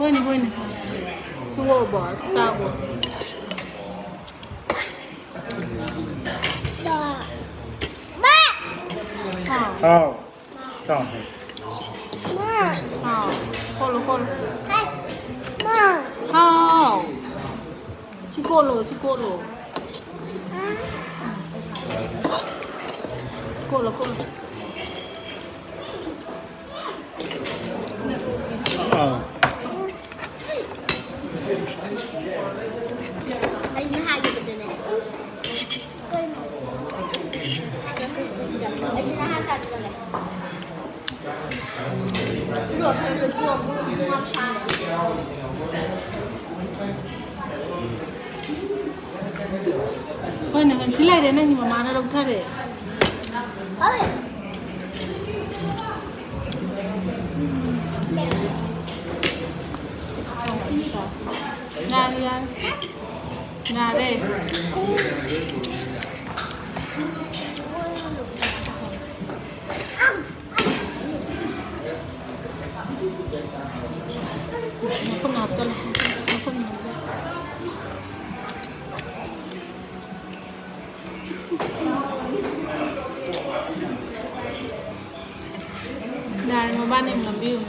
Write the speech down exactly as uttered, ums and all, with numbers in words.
ꯍꯣꯏꯅꯦ, ꯍꯣꯏꯅꯦ꯫ ꯁꯤ ꯑꯣꯛꯑꯕꯣ? ꯁꯤ ꯆꯥꯕꯣ? ꯍꯥꯎ꯫ ꯍꯥꯎ꯫ ꯆꯥꯎ꯫ ꯍꯥꯎ꯫ ꯀꯣꯠꯂꯣ, ꯀꯣꯠꯂꯣ꯫ ꯍꯥꯎ꯫ ꯁꯤ ꯀꯣꯠꯂꯣ, ꯁꯤ ꯀꯣꯠꯂꯣ꯫ ꯀꯣꯠꯂꯣ, ꯀꯣꯠꯂꯣ꯫ ꯑꯥ꯫ ꯑꯩꯅ ꯍꯥꯏꯈꯤꯕꯗꯨꯅꯦ꯫ ꯀꯩꯅꯣ? ꯑꯩꯁꯨ ꯅꯍꯥꯟ ꯆꯥꯁꯤꯜꯂꯝꯃꯦ꯫ ꯔꯣꯁꯟꯁꯨ ꯆꯣꯡꯉꯨ ꯉꯥꯛ ꯁꯥꯔꯦ꯫ ꯍꯣꯏꯅꯦ, ꯍꯣꯏꯅꯦ, ꯁꯤ ꯂꯩꯔꯦ, ꯅꯪꯒꯤ ꯃꯃꯥꯅ ꯂꯧꯊꯔꯦ꯫ ꯍꯣꯏ꯫ ꯌꯥꯔꯦ, ꯌꯥꯔꯦ꯫ ꯌꯥꯔꯦ꯫ ꯃꯈꯨꯝ ꯍꯥꯞꯆꯜꯂꯣ꯫ ꯃꯈꯨꯝ ꯍꯥꯞꯆꯜꯂꯣ꯫ ꯌꯥꯔꯦ, ꯃꯕꯥꯅꯤ ꯑꯃꯨꯛ ꯅꯝꯕꯤꯌꯨ꯫